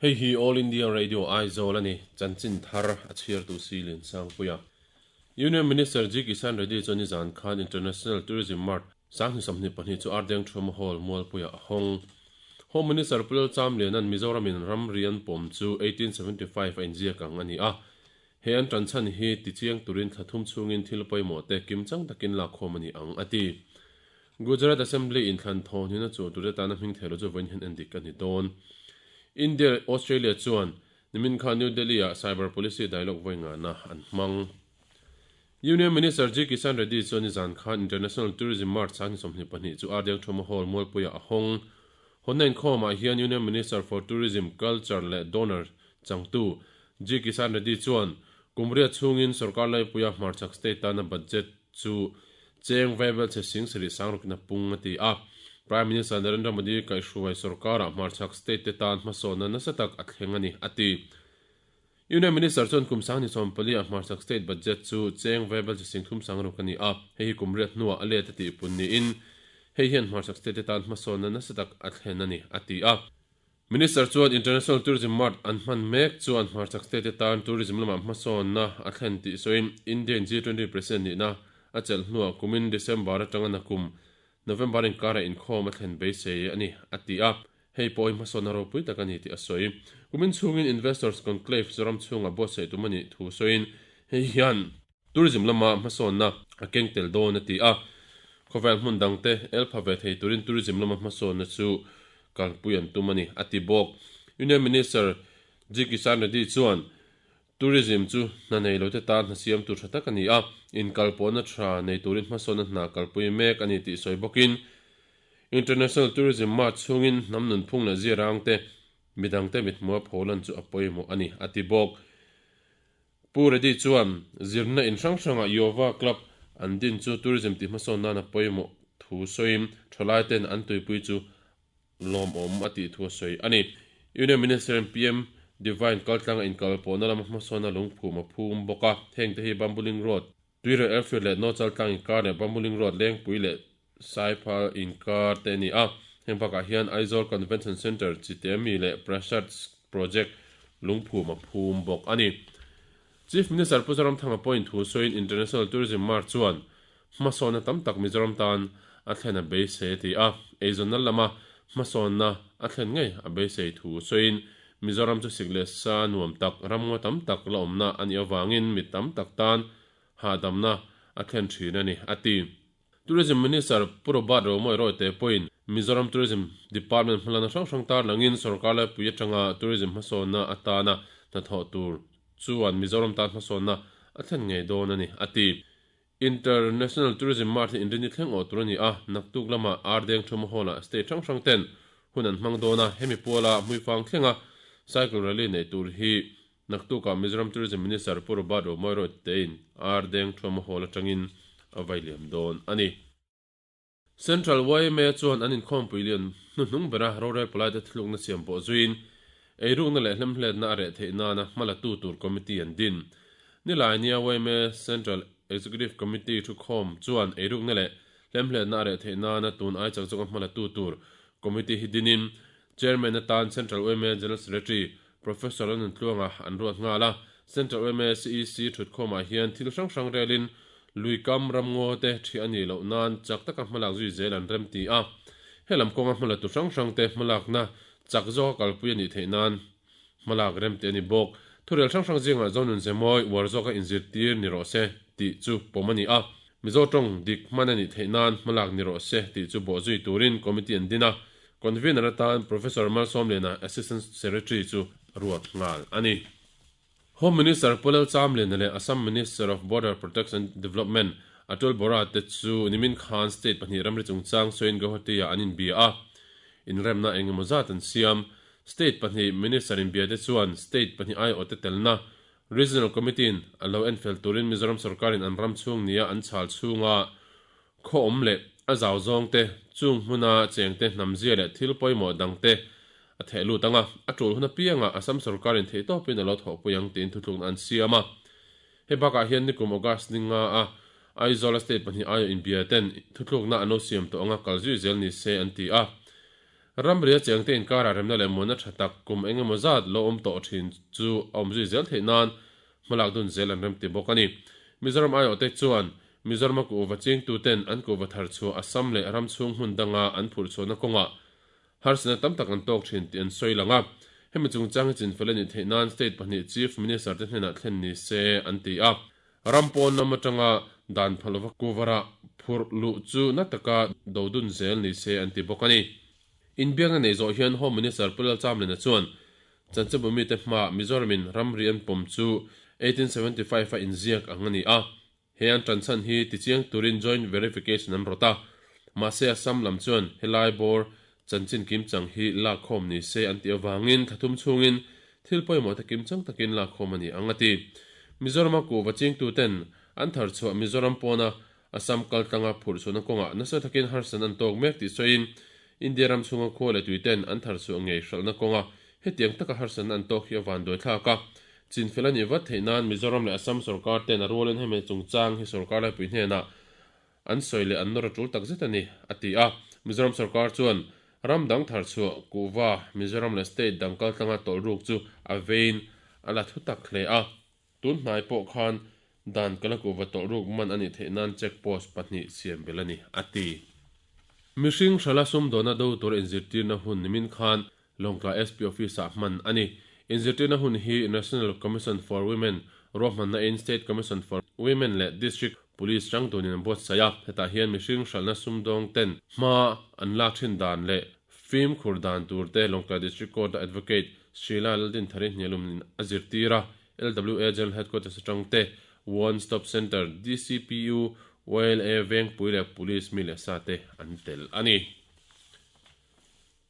Hei hi All India Radio Aizawl a ni, chanchin thar a chhiartu si Liansangpuia. Union Minister G Kisan Reddy chuan nizan khan International Tourism Mart 2022 chu Ardeng Thuama Hall Mualpuiah a hawng. Home Minister Pu Lalchamliana'n Mizoramin ramri an pawm chu 1875 a inziak ang a ni a. He an tan chhan hi tichiang turin thla thum chhungin thil pawimawh te kimchang takin lakkhawm a ni ang, a ti. Gujarat Assembly inthlan thawhhnihna chu tute tana hming theilo chu vawiin hian endik a ni dawn. India leh Australia chuan nimin khan New Delhi-ah Cyber Policy Dialogue vawi ngahna an hmang. Union Minister G Kisan Reddy chuan nizan khan International Tourism Mart 2022 chu Ardiang Thuma Hall Mualpuiah a hawng. Hawnna inkhawmah hian Union Minister for Tourism, Culture leh Donor changtu G Kisan Reddy chuan kum riat chhungin sorkar laipuia hmarchhak state tana budget chu cheng vaibel chhe sing sarih sang rukin a pung a ti a. Prime Minister Narendra Modi kaihhruai sorkarah hmarchhak state te tan hmasawnna nasa tak a thleng a ni, a ti. Union Minister chuan kum 2014 ah hmarchhak state budget chu cheng vaibel chhe sing thum sang ruk a ni a, hei hi kum riat hnuah a let a tih pun niin hei hian hmarchhak state te tan hmasawnna nasa tak a thlen a ni, a ti a. Minister chuan International Tourism Mart an hman mek chuan hmarchhak state te tan tourism lamah hmasawnna a thlen tih sawiin Indian G20 President nihna a chelh hnuah kumin December atanga nakum November inkarah inkhawm a thlen beisei a ni, a ti a. Hei pawh hi hmasawnna ropui tak a ni tih a sawi. Kumin chhungin Investors Conclave Zoram chhungah buatsaih tum a nih thu sawiin hei hian tourism lama hmasawnna a keng tel dawn a ti a. Khawvel hmun dangte el pha ve thei turin tourism lama hmasawnna chu kalpui an tum a ni, a ti bawk. Union Minister G Kisan Reddy chuan tourism chu hna nei lote tan hna siam tur tha tak a ni a, inkalpawhna tha nei turin hmasawnna hna kalpui mek a ni tih sawi bawkin International Tourism Mart chhungin hnam nunphung leh ziarangte midangte mithmua pholan chu a pawimawh a ni, a ti bawk. Pu Reddy chuan zirna in hrang hrangah Yoga Club an din chu tourism tih hmasawn nan a pawimawh thu sawiin thalai ten an tuipui chu lawmawm a tih thu a sawi a ni. Union Minister in PM Divine kaltlanga inkal pawhna lama hmasawna lungphum a phum bawk a, heng te hi Bambuling Road, Tuirel Airfield leh Nawchal tlang inkar leh Bambuling Road Lengpui leh Saiphal inkar te a ni a. Heng bakah hian Aizawl Convention Centre, Chitemi leh Prasad Project lungphum a phum bawk a ni. Chief Minister Pu Zoramthanga pawhin thu sawiin International Tourism Mart chuan hmasawnna tam tak Mizoram tan a thlen a beisei a ti a, eizawnna lama hmasawnna a thlen ngei a beisei thu sawiin Mizoram chu sik leh sa nuam tak, ramngaw tam tak la awmna a nih avangin mi tam tak tan hahdamna a thlen thin a ni, a ti. Tourism Minister Pu Robert Romawia Rawite pawhin Mizoram Tourism Department hmalakna hrang hrang tarlangin sorkar laipui atanga tourism hmasawnna atana hnathawh tur chuan Mizoram tan hmasawnna a thlen ngei dawn a ni, a ti. International Tourism Mart hi inrini thleng awh tur a ni a, naktuk lamah Ardeng Thuma Hall-ah state hrang hrang ten hun an hmang dawn a, hemi puala hmuifang thlenga cycle rally neih tur hi naktukah Mizoram Tourism Minister Pu Robert Romawia Rawite-in Ardeng Thuma Hall atangin a vai liam dawn a ni. Central yma chuan an inkhawmpui lian hnuhnung bera rorel palaite thilukna siam pawh zuiin eirukna leh hlemhletna a reh theih nana hmalatu tur committee an din. Nilai nia yma Central Executive Committee thukhawm chuan eirukna leh hlemhletna a reh theih nana tun ai chak zawka hmalatu tur committee hi dinin Chairman atan Central yma General Secretary Professor Lalnuntluanga an ruat nghal a, Central yma CEC thutkhawmah hian thil hrang hrang relin luikam ramngaw te ṭhi a nih loh nan chak taka hmalak zui zel an rem ti a. Helam kawnga hmalatu hrang hrang te hmalakna chak zawka kalpui a nih theih nan hmalak rem tih a ni bawk. Thurel hrang hrang zingah Zonun Zemawi uar zawka inzirtir ni rawh se tih chu pawm a ni a. Mizo tawng dik hman a nih theih nan hmalak ni rawh se tih chu bawh zui turin committee an din a. Convener atan Professor Malsawmliana Assistant Secretary chu ruat nghal a ni. Home Minister Pu Lalchamliana leh Assam Minister of Border Protection Development Atul Bora te chu nimin khan state pahnih ramri chungchang sawiin Guwahati-ah an inbia a, inremna eng emaw zat an siam. State pahnih Minister inbia te chuan state pahnih aiawhte telna Regional Committee-in a lo enfel turin Mizoram sorkarin an ram chhung nia an chhal chhunga Khaw awm leh a zau zawng te, chung hmuna cheng te hnamzia leh thil pawimawh dang te a theh lut ang a, a tul hun apiangah Assam sorkarin theihtawpin a lo thawhpui ang tiin thutlukna an siam a. Hei bakah hian nikum August ni nga a Aizawl-a state pahnih aiawh inbia ten thutlukna an lo siam tawh anga kal zui zel ni se an ti a. Ramria chengte inkarah remna leh muanna tha tak kum eng emaw zat lo awm tawh thin chu a awm zui zel theih nan hmalak dun zel an remti bawk a ni. Mizoram aiawhte chuan Mizorama kuhva chingtuten an kuhva thar chhuah Assam leh ram chhung hmun danga an phurh chhuahna kawngah harsatna tam tak an tawk thin tih an sawi lang a. Hemi chungchang hi chinfel a nih theih nan state pahnih Chief Minister te hnenah thlen ni se an ti a. Ram pawn lam atanga dan phal lova kuhva phurh luh chu na taka do dun zel ni se an ti bawk a ni. Inbiakna nei zawh hian Home Minister Pu Lalchamlina chuan Chanchinbu mite hmaah Mizoramin ramri an pawm chu 1875 a inziak ang a ni a. He an tan chhan hi tichiang turin joint verification an rawt a, mahse Assam lam chuan helai bawr chanchin kimchang hi lakkhawm ni se an tih avangin thla thum chhungin thil pawimawh te kimchang takin lakkhawm a ni ang a ti. Mizorama kuhva chingtuten an thar chhuah Mizoram pawna Assam kaltlanga phurh chhuahna kawngah nasa takin harsatna an tawk mek tih sawiin India ram chhunga khua leh tuiten an thar chhuah ngei hralhna kawnga hetiang taka harsatna an tawk hi a vanduai thlak a. Chinfel a nih vat theih nan Mizoram leh Assam sorkar ten a rualin hemi chungchang hi sorkar laipui hnenah an sawi leh an nawr a tul tak zet a ni, a ti a. Mizoram sorkar chuan ram dang thar chhuah kuhva Mizoram leh state dang kaltlanga tawlh ruk chu a vein a la thu tak hle a. Tun hnai pawh khan dan kala kuhva tawlh ruk man a nih theih nan check post pahnih siam belh a ni, a ti. Mihring hrala sumdawnna do tur inzirtirna hun nimin khan Lawngtlai SP Office-ah hman a ni. Inzirtirna hun hi National Commission for Women ruahmanna in State Commission for Women leh District Police hrang dunin an buatsaih a, hetah hian mihring hralhna sumdawng ten hma an lak thin dan leh fimkhur dan tur te Lawngtlai District Court-a Advocate Sheila Laldinthari hnialum a zirtir a, LWA General Headquarters atang te One Stop Centre, DCPU, YLA Vengpui leh Police mi leh sa te an tel a ni.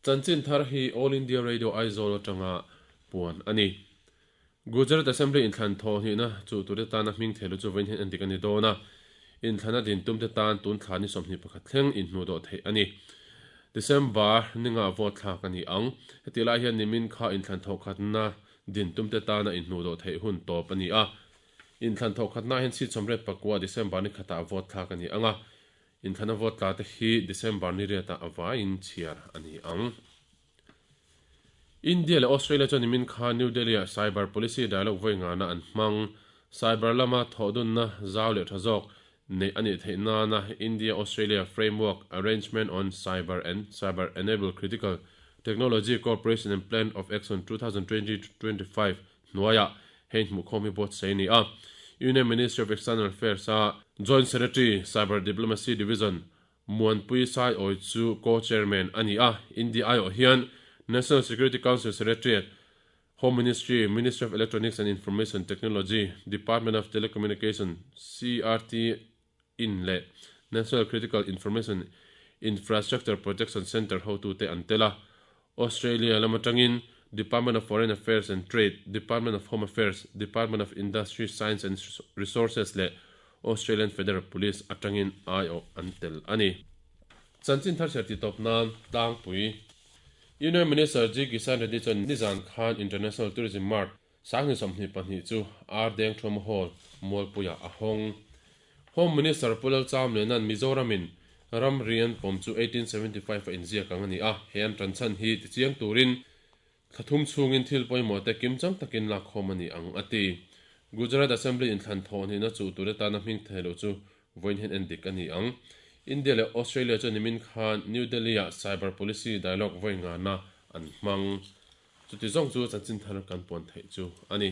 Chanchin thar hi All India Radio Aizawl atanga puan a ni. Gujarat Assembly inthlan thaw hnihna chu tute tana hming theilu chu vawiin hian endik a ni dawn a, inthlana din tumte tan tun thla ni 21 thleng inhmuh dawh theih a ni. December ninga vote thlak a ni ang. Heti lai hian nimin kha inthlan thawhkhatna din tumte tana inhmuh dawh theih hun tawp a ni a. Inthlan thawhkhatna hian seat 84 December ni khatah vote thlak a ni ang a. Inthlana vote tla te hi December ni riatah a vaiin chhiar a ni ang. India leh Australia chuan nimin kha New Delhi-ah Cyber Policy Dialogue vawi ngana an hmang. Cyber lama thawhdunna zau leh tha zawk neih a nih theih nana India-Australia Framework Arrangement on Cyber and Cyber-Enabled Critical Technology Cooperation and Plan of Action 2020 to 25 hnuaiah hei hmuhkhawm hi buatsaih a ni a. Union Ministry of External Affairs-a Joint Secretary, Cyber Diplomacy Division, Muanpui Saiawi chu Co-Chairman a ni a. India aiawh hian National Security Council Secretariat, Home Ministry, Ministry of Electronics and Information Technology, Department of Telecommunication, CRT, In leh National Critical Information Infrastructure Protection Centre hotute an tel a. Australia lam atangin Department of Foreign Affairs and Trade, Department of Home Affairs, Department of Industry, Science and Resources leh Australian Federal Police atangin aiawh an tel a ni. Chanchin thar chhiar tih tawp nan tlangpui Union Minister G Kisan Reddy chuan nizan khan International Tourism Mart 2022 chu Ar Dengthuam Hall, Mualpuiah a hawng. Home Minister Pu Lalchamliana'n Mizoramin ramri an pawm chu 1875 a inziak ang a ni a, he an tan chhan hi tichiang turin thla thum chhungin thil pawimawh te kimchang takin lakkhawm a ni ang, a ti. Gujarat Assembly inthlan thawh hnihna chuh tur atana hming thei loh chu vawiin hian endik a ni ang. India leh Australia chuan nimin khan New Delhi-ah Cyber Policy Dialogue vawi ngana an hmang. Chuti zawng chu chanchin thar kan puan theih chu a ni.